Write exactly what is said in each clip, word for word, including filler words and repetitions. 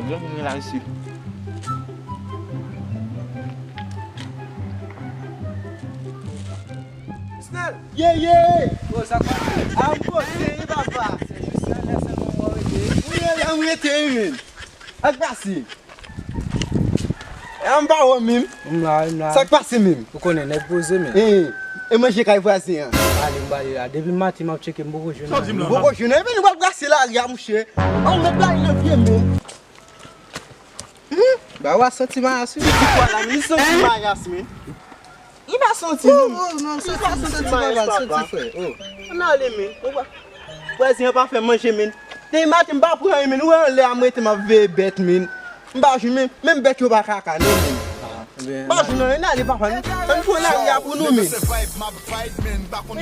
Byen vin la, mesye. Snel! Ye, ye! Oh, sa k pase? A m poze, wi, papa. Se jis yon lè sèlman mwen rete. Wi, e la m rete, wi, menm. Ak pase. E a m pa wè menm. M la, m la. Sa k pase menm? Ou konnen, nèg poze, men. E, e manje kay vwazen an. Ale, m pale la. Depi maten, m ap tcheke, m poko jwenn anyen. Ou poko jwenn anyen? Epi nou pral brase lari a, mouche. An, ou met lari nan pye, menm. Hmm? Ba, w a santi mayas, wi. Li di kwa la, li santi mayas, men. Li pa santi, non. Oh, oh, non, santi, santi, papa, santi, frè. Oh. Ann ale, men. Ou pa, vwazen an pa fè manje, men. Depi maten, m pa pran anyen, men. Ou wè anlè a, m rete, m ap veye bèt, men. M pa jwenn, men, menm bèt yo pa kaka, non, men. M pa jwenn anyen, n ale, papa, nou. Ann pran lari a pou nou, men. Men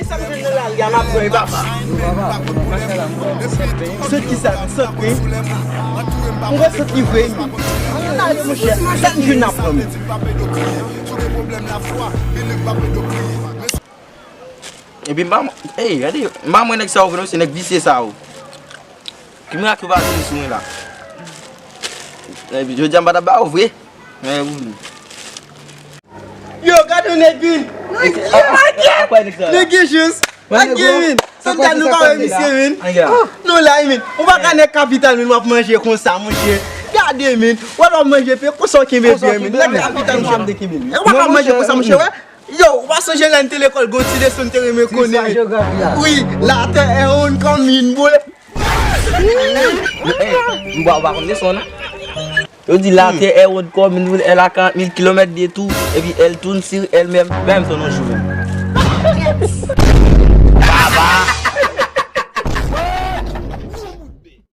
sa m jwenn nan lari a, m ap pran, papa. Yo, papa, nou nan kafè la, m pran yon sèt penyen. Sèt kisa, sèt penyen? M wè sèt li vre, men. Ann ale, monchè, sa m jwenn n ap pran, men. Epi m pa, ey, gade, m pa mwen nèg sa yo vre, non, se nèg visye sa yo. Ki mirak yo pa vini sou mwen la? Epi jodi a m pa t ap ba yo vre. Men, yo, gade yon nèg vin. Nèg gen jous. Nèg gen, men. Sa m ta nou pa wè misye, men. Nou la, men. Ou pa ka nèg kapital, men, w ap manje konsa, monchè. Gade, men. W ap manje pe, konsa w kenbe byen, men. Nèg kapital, monchè, m te kenbe, men. Ou pa ka manje konsa, monchè, wè. Yo, ou pa sonje lè n te lekòl, gon ti leson n te renmen konnen, men. Wi, la terre est ronde comme une boule. Ey, m pa, ou pa konn leson, non? Yo di la terre est ronde comme une boule, elle a quarante mille kilomètres de tour, epi elle tourne sur elle-même. Menm son non jou menm.